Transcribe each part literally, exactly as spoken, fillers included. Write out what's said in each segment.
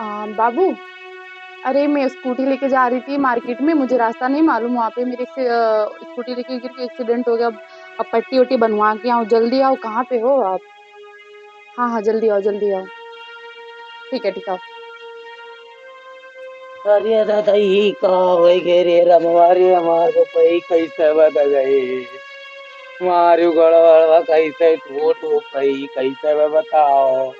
आ, बाबू, अरे, मैं स्कूटी लेके जा रही थी मार्केट में, मुझे रास्ता नहीं मालूम, वहाँ पे मेरे से, अ, स्कूटी लेके गिर के एक्सीडेंट हो गया। अब, अब पट्टी वट्टी बनवा के आऊँ, जल्दी आओ, कहाँ पे हो आप? हाँ, हाँ, जल्दी आओ, जल्दी आओ। ठीक है, ठीक है, आओ। अरे दादा, ई का होइ गए रे रमवा रे, हमार बपई कैसे बदल गई? मारू गड़बड़वा कैसे टूट गई, कैसे बा बताओ?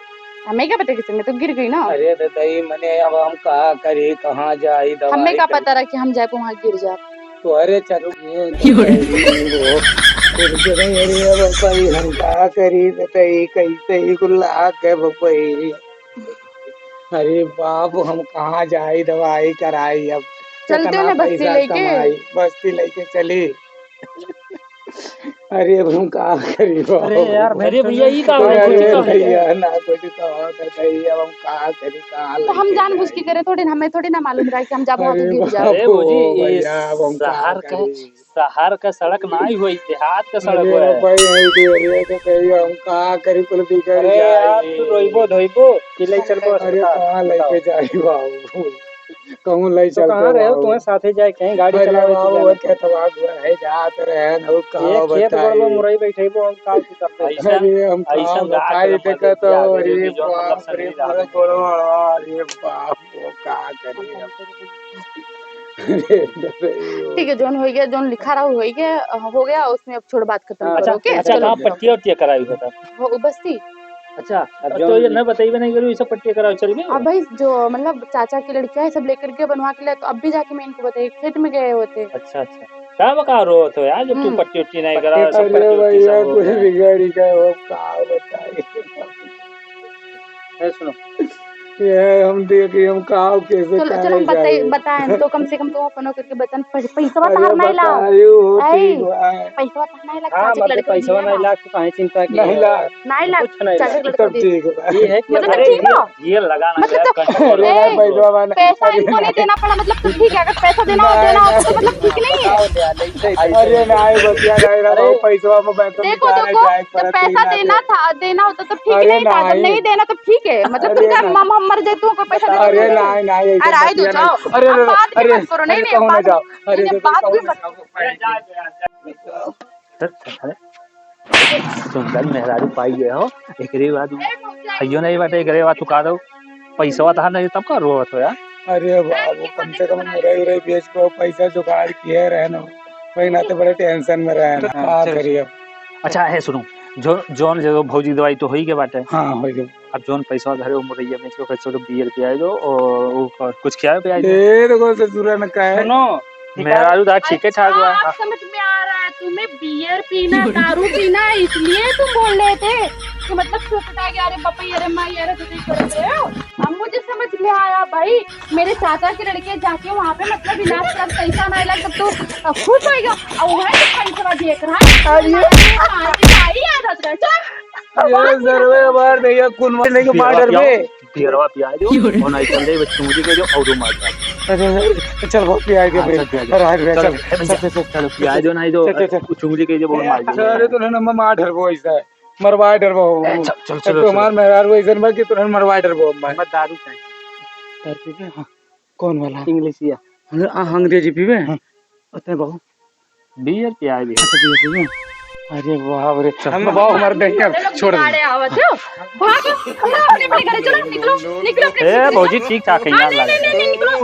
हमें क्या पता किसे में तो गिर गई ना। अरे दादा, ई मने अब हम का करी, कहाँ जाई दवाई हमें का करी? पता रहा कि हम जाए वहाँ गिर जाए। तो अरे चलो, ये क्यों रे? अरे अब कोई हम का करी दादा, ई कैसे ही कुल लाग गए बपई। अरे बाबू, हम कहाँ जाई दवाई कराई अब? चलते केतना ना बस्ती पैसा लेके। कमाई, बस्ती लेके चली। अरे अब हम का करी बाबू? अरे यार, अरे भैया, ई का अरे हो गया? भैया, ना कुछ कहो तो सही, अब हम का करी, कहाँ तो हम लेके जानबूझ के जाई? करे थोड़ी ना, हमें थोड़ी ना मालूम रहा कि हम जाबो अरे तो गिर जाओ। अरे बाबू, भौजी, ये भैया, अब हम का शहर का करी? शहर का सड़क नाई होई, देहात का सड़क अरे होई। भाई, भाई, अरे तो कहियो हम का करी, कुल बिगड़ अरे यार, जाई। तू रोइबो धोइबो, कि ले चलबो अरे अस्पताल, कहाँ बताओ। लेके जाई बाबू? कहूँ ले तो चलते कहाँ रहे हो? बाबू। तुम्हें साथे जाए कहीं गाड़ी अरे चलावे बाबू, के वो खेतवा गुआ है, जात रहे न, वो का ये खेत बताई? गड़बड़ मुरई बैठेबो, हम का की करते? ऐसा, अरे हम ऐसा का गाड़ बताई, के देखा तो, अरे अरे जो मतलब बाप रे, समझ पूरा आ गया। गोड़वा, अरे बाप, वो का करी अब? ठीक है, जोन होइ गया, जोन लिखा रहा होइ गया, अ, हो गया, उसमें अब छोड़, बात खत्म हाँ, करो, अच्छा, OK? अच्छा, चलो। कहाँ पट्टिया वट्टिया कराई हो तब? वो बस्ती। अच्छा, अब तो जोन ये न बताइबे नहीं करू, ये सब पट्टिया कराओ, चल गए? अब भाई, जो मतलब चाचा की लड़कियां हैं, सब लेकर के बनवा के ले, तो अब भी जाके मैं इनको बताई, खेत में गए होते। अच्छा, अच्छा। का बका रो तो यार, जब तू हम्म। पट्टी वट्टी नहीं करा, सब अरे पट्टी वट्टी भैया, सब हो कुछ गया। बिगाड़ी का हो, का बताई? ए, सुनो। ये हम देखी, हम का कैसे चलो, चलो, हम करे बताई, जाए? बताएं, तो कम से कम तुम अपनो करके बताएं, पै-, पैसवा अरे तहार नहीं लाओ। बताइयो, ऐ, ठीक बा। पैसवा तहार नहीं लाओ, हाँ, चाचा के मतलब लड़के पैसवा नहीं लाओ। लाओ, तो काहे चिंता की नहीं है? लाओ। नहीं लाओ, कुछ नहीं चाचा के लाओ। लड़के तब दे। ठीक बा। ये है कि मतलब, अरे, ठीक बा? ये, ये लगाना मतलब है, तो, कंट्रोल। अरे, ए, पैसवा वाला। पैसा अरे इनको नहीं नहीं। देना पड़ा, मतलब, तो ठीक है, अगर पैसा देना हो, नहीं, देना हो, तो नहीं। मतलब, ठीक नहीं है? अरे, नहीं, बतिया नहीं रहा, अरे। पैसवा में बैंक में देखो, निकाले देखो, जाए, जब पैसा देना था, देना होता, तो ठीक अरे नहीं था, जब नहीं। नहीं देना, तो ठीक है, मतलब, अरे तुम क्या नहीं। मम-, हम मर जाए, तुमको पैसा देना अरे पड़ेगा? नहीं, नहीं, ऐसे अरे, आए दो, बतिया जाओ। नहीं। अरे, अब अरे, बात भी अरे, मत करो, नहीं, अरे, नहीं, कहूँ ना बात भी जाओ। मत करो। अरे, अरे, कहूँ ना जाओ। अरे, सुंदर मेहरारू पाई गए हो, एकरे बाद उ हइयो नहीं बाटे, एकरे बाद तू का दो, पैसवा तहार नहीं, तब का रोवत हो यार? अरे बाबू, कम से कम मुरई उरई बेच के पैसा जुगाड़ किए रहे ना, वही नाते बड़े tension में रहे ना, हाँ, का चलो, करिए अब? अच्छा, है सुनो, जो, जौन जो भौजी दवाई तो होई के बाटे। हाँ, होई के। अब जौन पैसा धरे हो मुरैया में, इसको पैसा तो बियर पियाई दो और वो कुछ खियाए पियाई दो। ए, देखो ससुरा ने कहा है। सुनो, मेहरारू दा ठीक है ठाक बा। अच्छा, अब समझ में आ रहा है तुम्हें, बियर पीना, दारू पीना, इसलिए तुम बोल रहे थे कि मतलब छुटटा गया, अरे बपई, अरे माई, अरे तुम कर रहे हो। अब मुझे समझ में आया भाई, मेरे चाचा के लड़के जाके वहाँ पे मतलब इलाज कर पैसा नहीं लग, तब तो खुश हो गया। और वहाँ से पैसा देख रहा है, अरे। तुम्हारी याद आ गई। चल। ये सर्वे बार भैया, कुन मार नहीं के मार डर बे। बियरवा पिया दो, और नहीं चल दे, बस चुंगली के जो और मार दो। अरे, अरे, चल, वो पिया दे हाँ, बे। चल, पिया दे। अरे, अरे, चल, चल, ए भैया, चल, चल, चल। चल, पिया दो, नहीं तो चल, चल, चल। चुंगली के जो बहुत मार दो। अरे, तो ना, मैं मार डर वो ऐसा है। मरवा डर वो। ए, चल, चल, चल, तो चल। हमार मेहरारू ऐसा बा कि तुरंत मरवा डर वो, मैं। मैं दारू चाहिए। दारू पीबे? हाँ। कौन वाला? इंग्लिशिया। हाँ, अंग्रेजी पीबे? हाँ। उतने बहू। बियर पियाए भी। अच्छा, बियर पिए? अरे बाप रे। चल। हम बाप हमारे देख के चलो, छोड़ दे। गाड़े आवत हो। भागो, चलो अपने, अपने घरे चलो, निकलो, निकलो अपने ए, घर से। भौजी, ठीक ठाक है, हाँ, यहाँ नहीं, लागे। नहीं, नहीं, नहीं, निकलो।